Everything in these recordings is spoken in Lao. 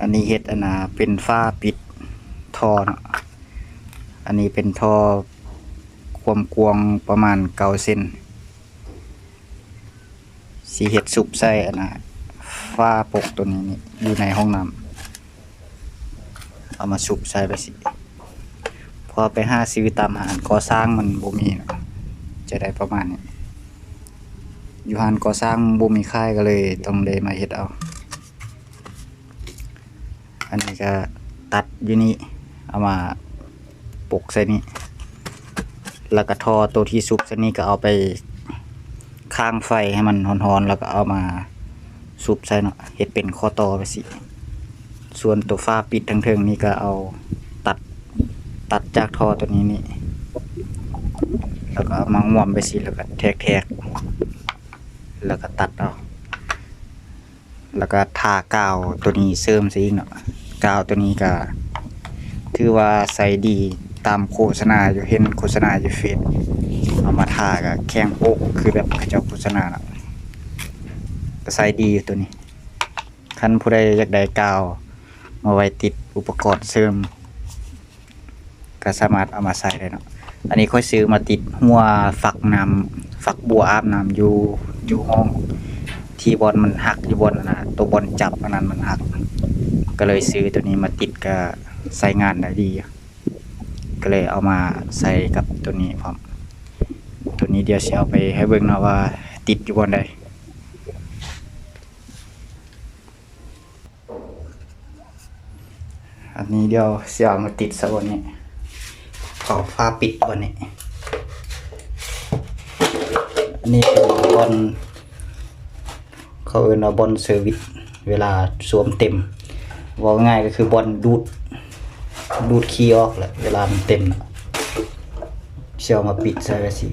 ອັນນີ້ເຮັດອັນນ່າ ເປັນຝາປິດທໍ່ເນາະ. ອັນນີ້ເປັນທໍ່ຄວາມກວ້າງປະມານເກົ້າເຊັນ. ຊິເຮັດຊຸບໃສ່ອັນນ່າ ຝາປົກໂຕນີ້ນີ້ ຢູ່ໃນຫ້ອງນ້ຳ. ເອົາມາຊຸບໃສ່ໄປຊີ້ ເພາະໄປຫາຊື້ຕາມຮ້ານກໍ່ສ້າງມັນບໍ່ມີເນາະ ຈະໄດ້ປະມານນີ້. ຢູ່ຮ້ານກໍ່ສ້າງບໍ່ມີຂາຍ ກໍເລີຍຕ້ອງໄດ້ມາເຮັດເອົາ. ອັນນີ້ກໍຕັດຢູ່ນີ້ ເອົາມາປົກໃສ່ນີ້ ແລ້ວກໍທໍ່ໂຕທີ່ຊຸບໃສ່ນີ້ ກໍເອົາໄປຄ້າງໄຟໃຫ້ມັນຮ້ອນໆ ແລ້ວກໍເອົາມາຊຸບໃສ່ເນາະ ເຮັດເປັນຂໍ້ຕໍ່ໄປຊີ້. ສ່ວນໂຕຝາປິດທາງເທິງນີ້ ກໍເອົາຕັດ ຕັດຈາກທໍ່ໂຕນີ້ນີ້ ແລ້ວກໍເອົາມາງວມໄປຊີ້ ແລ້ວກໍແທກໆ ແລ້ວກໍຕັດເອົາ. ແລ້ວກໍທາກາວໂຕນີ້ເສີມໃສ່ອີກເນາະ. ກາວໂຕນີ້ກໍຖືວ່າໃຊ້ດີຕາມໂຄສະນາຢູ່ ເຫັນໂຄສະນາຢູ່ເຟສ ເອົາມາທາກໍແຂງໂອກ ຄືແບບເຂົາເຈົ້າໂຄສະນາເນາະ ກໍໃຊ້ດີຢູ່ໂຕນີ້. ຄັນຜູ້ໃດຢາກໄດ້ກາວມາໄວ້ຕິດອຸປະກອນເສີມ ກໍສາມາດເອົາມາໃຊ້ໄດ້ເນາະ. ອັນນີ້ຂ້ອຍຊື້ມາຕິດຫົວຝັກນ້ຳ ຝັກບົວອາບນ້ຳຢູ່ ຢູ່ຫ້ອງ ທີ່ບ່ອນມັນຫັກ ຢູ່ບ່ອນອັນນ່າ ໂຕບ່ອນຈັບອັນນັ້ນມັນຫັກ ກໍເລີຍຊື້ໂຕນີ້ມາຕິດ ກໍໃຊ້ງານໄດ້ດີ ກໍເລີຍເອົາມາໃສ່ກັບໂຕນີ້ພ້ອມ. ໂຕນີ້ດຽວຊິເອົາໄປໃຫ້ເບິ່ງເນາະວ່າຕິດຢູ່ບ່ອນໃດ. ອັນນີ້ດຽວຊິເອົາມາຕິດໃສ່ບ່ອນນີ້ ເອົາຝາປິດບ່ອນນີ້. ອັນນີ້ເປັນບ່ອນ ເຂົາເອີ້ນວ່າບ່ອນເຊີວິດ ເວລາຊວມເຕັມ ເວົ້າງ່າຍກໍຄືບ່ອນດູດ ດູດຂີ້ອອກແຫຼະ ເວລາມັນເຕັມ ຊິເອົາມາປິດໃສ່ໄວ້ຊີ້.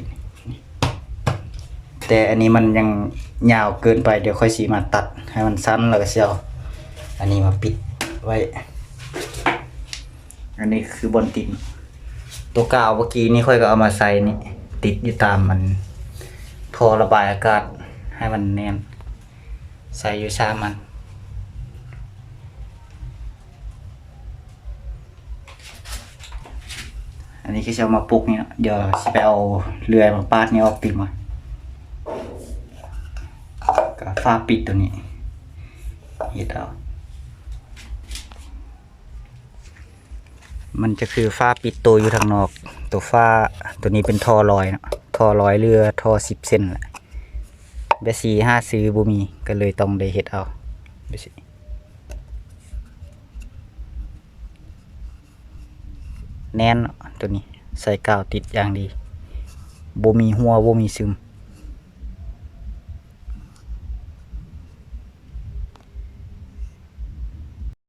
ແຕ່ອັນນີ້ມັນຍັງຍາວເກີນໄປ ດຽວຂ້ອຍຊິມາຕັດໃຫ້ມັນສັ້ນ ແລ້ວກໍຊິເອົາອັນນີ້ມາປິດໄວ້. ອັນນີ້ຄືບ່ອນຕິດ ໂຕກາວເມື່ອກີ້ນີ້ຂ້ອຍກໍເອົາມາໃສ່ນີ້ ຕິດຢູ່ຕາມມັນ ທໍ່ລະບາຍອາກາດໃຫ້ມັນແໜ້ນ ໃສ່ຢູ່ສາມອັນ. ອັນນີ້ຄືຊິເອົາມາປົກນີ້ເນາະ ດຽວຊິໄປເອົາເລື່ອຍມາປາດນີ້ອອກຕື່ມກ່ອນ ກໍຝາປິດໂຕນີ້ ເຮັດເອົາ ມັນຈະຄືຝາປິດໂຕຢູ່ທາງນອກ ໂຕຝາ ໂຕນີ້ເປັນທໍ່ລອຍເນາະ ທໍ່ລອຍເຫຼືອທໍ່ສິບເຊັນແຫຼະ ແບບຊີ້ຫາຊື້ບໍ່ມີ ກໍເລີຍຕ້ອງໄດ້ເຮັດເອົາແບບຊີ້. ແໜ້ນເນາະ ໂຕນີ້ໃສ່ກາວຕິດຢ່າງດີ ບໍ່ມີຮົ່ວ ບໍ່ມີຊຶມ.